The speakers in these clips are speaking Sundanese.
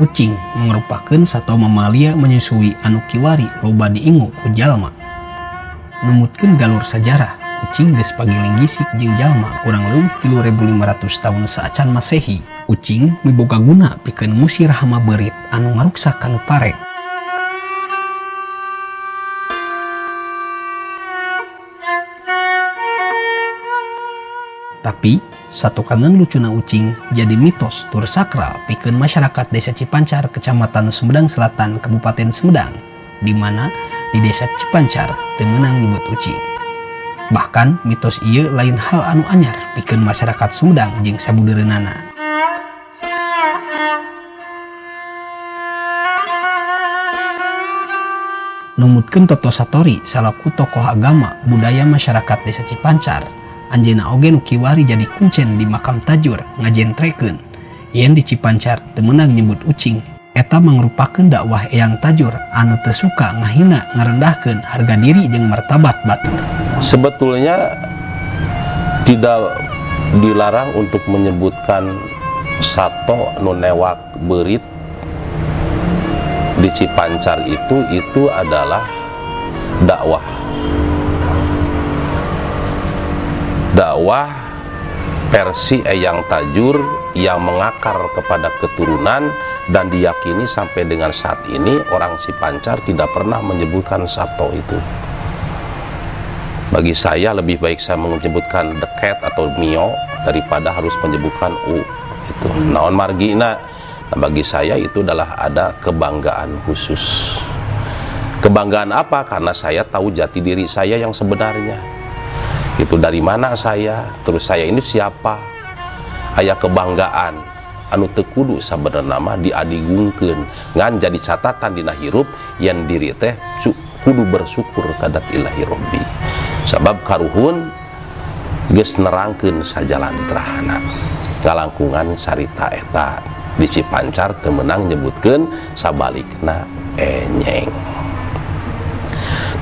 Ucing mangrupakeun sato mamalia menyusui anu kiwari loba diingu ku jalma. Numutkeun galur sajarah, ucing geus pagiling gisik jeung jalma kurang leuwih 3500 tahun saacan Masehi. Ucing miboga guna pikeun ngusir hama beurit anu ngaruksak kanu pare. Tapi, satukangan lucuna ucing jadi mitos tur sakral pikeun masyarakat Desa Cipancar, Kecamatan Sumedang Selatan, Kabupaten Sumedang, di mana di Desa Cipancar teu meunang nyebut ucing. Bahkan mitos ieu lain hal anu anyar pikeun masyarakat Sumedang jeung sabudeureunana. Numutkeun Toto Satori salaku tokoh agama budaya masyarakat Desa Cipancar, anjeunna oge nu kiwari jadi kuncen di makam Tajur, ngajentrekeun yen di Cipancar teu meunang nyebut ucing. Eta mangrupakeun dakwah Eyang Tajur anu teu suka ngahina, ngarendahkeun harga diri jeung martabat batur. Sebetulnya tidak dilarang untuk menyebutkan sato nu newak beurit di Cipancar itu adalah dakwah. Dakwah versi Eyang Tajur yang mengakar kepada keturunan dan diyakini sampai dengan saat ini orang Cipancar tidak pernah menyebutkan sato itu. Bagi saya lebih baik saya menyebutkan deket atau mio daripada harus menyebutkan u itu. Naon margina? Nah, bagi saya itu adalah ada kebanggaan khusus. Kebanggaan apa? Karena saya tahu jati diri saya yang sebenarnya. Itu dari mana saya, terus saya ini siapa. Aya kebanggaan anu teu kudu sabenerna mah diadigungkeun, ngan jadi catatan dina hirup yang diri teh kudu bersyukur kadat ilahi robbi, sabab karuhun geus nerangkeun sajalantrahana ngalangkungan carita eta di Cipancar teu meunang nyebutkeun sabalikna enyeng.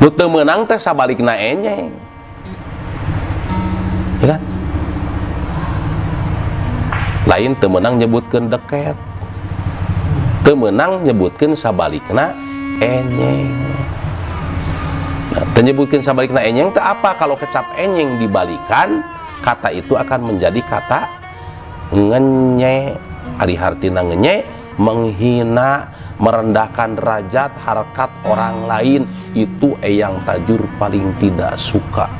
Nu teu meunang teh sabalikna enyeng, ya kan? Lain teu meunang nyebutkeun deket, teu meunang nyebutkeun sabalikna enyeng. Nah, teu nyebutkeun sabalikna enyeng teh apa? Kalau kecap enyeng dibalikan, kata itu akan menjadi kata ngenye. Ari hartina ngenye, menghina, merendahkan derajat harkat orang lain. Itu Eyang Tajur paling tidak suka.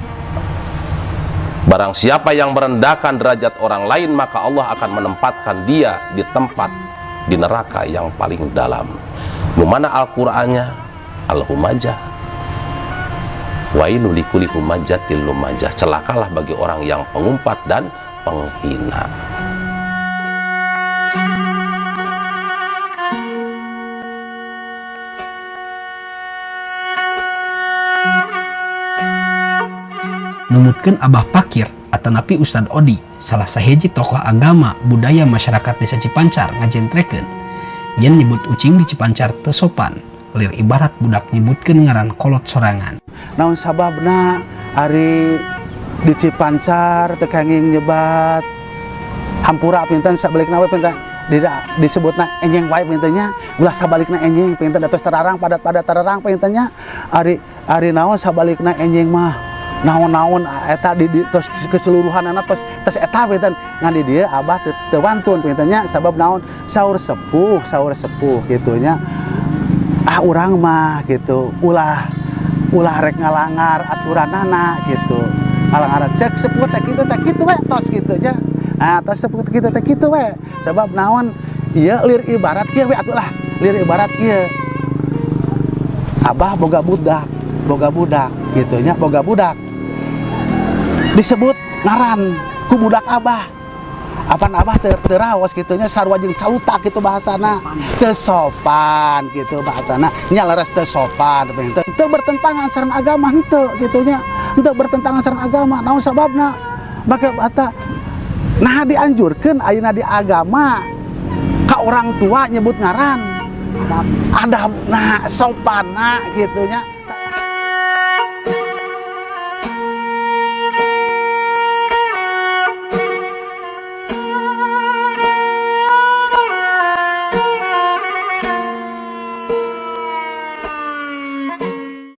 Barang siapa yang merendahkan derajat orang lain, maka Allah akan menempatkan dia di tempat di neraka yang paling dalam. Nu mana Al-Qur'annya? Al-Humajah. Wailul likulli humajatil lumajah. Celakalah bagi orang yang pengumpat dan penghina. Numutkeun Abah Pakir atanapi Ustad Odi, salah sahiji tokoh agama budaya masyarakat Desa Cipancar, ngajentrekeun yen nyebut ucing di Cipancar teu sopan, lir ibarat budak nyebutkeun ngaran kolot sorangan. Naon sababna ari di Cipancar teu kenging nyebat hampura pinten, sabalikna we pinten, tidak disebutna enjeng wae pintennya, ulah sabalikna enjeng pinten, atos terarang padat-padat terarang pintennya. Ari ari naon sabalikna enjeng mah naon-naon eta di tos keseluruhan anak tos tos eta pinten, ngan di dieu abah teu wantun pintennya. Sabab naon? Saur sepuh, saur sepuh gitunya, ah urang mah gitu ulah ulah rek ngalangar aturanana gitu, ngalangar cek sepuh teh kitu teh kitu we, tos kitu nya. Ah, tos sepuh kitu teh kitu we. Sebab naon? Ieu lir ibarat kieu we atuh lah, lir ibarat kieu, abah boga budak, boga budak gitu nya, boga budak disebut ngaran ku budak abah, apan abah teu raos gitu nya, sarua jeung calutak gitu bahasana, teu sopan gitu bahasana nya, leres teu sopan. Teu bertentangan sareng agama henteu gitu nya, henteu bertentangan sareng agama. Naon sababna? Maka bata nah dianjurkeun ayeuna di agama ka orang tua nyebut ngaran adab, nah sopan, nah gitu nya.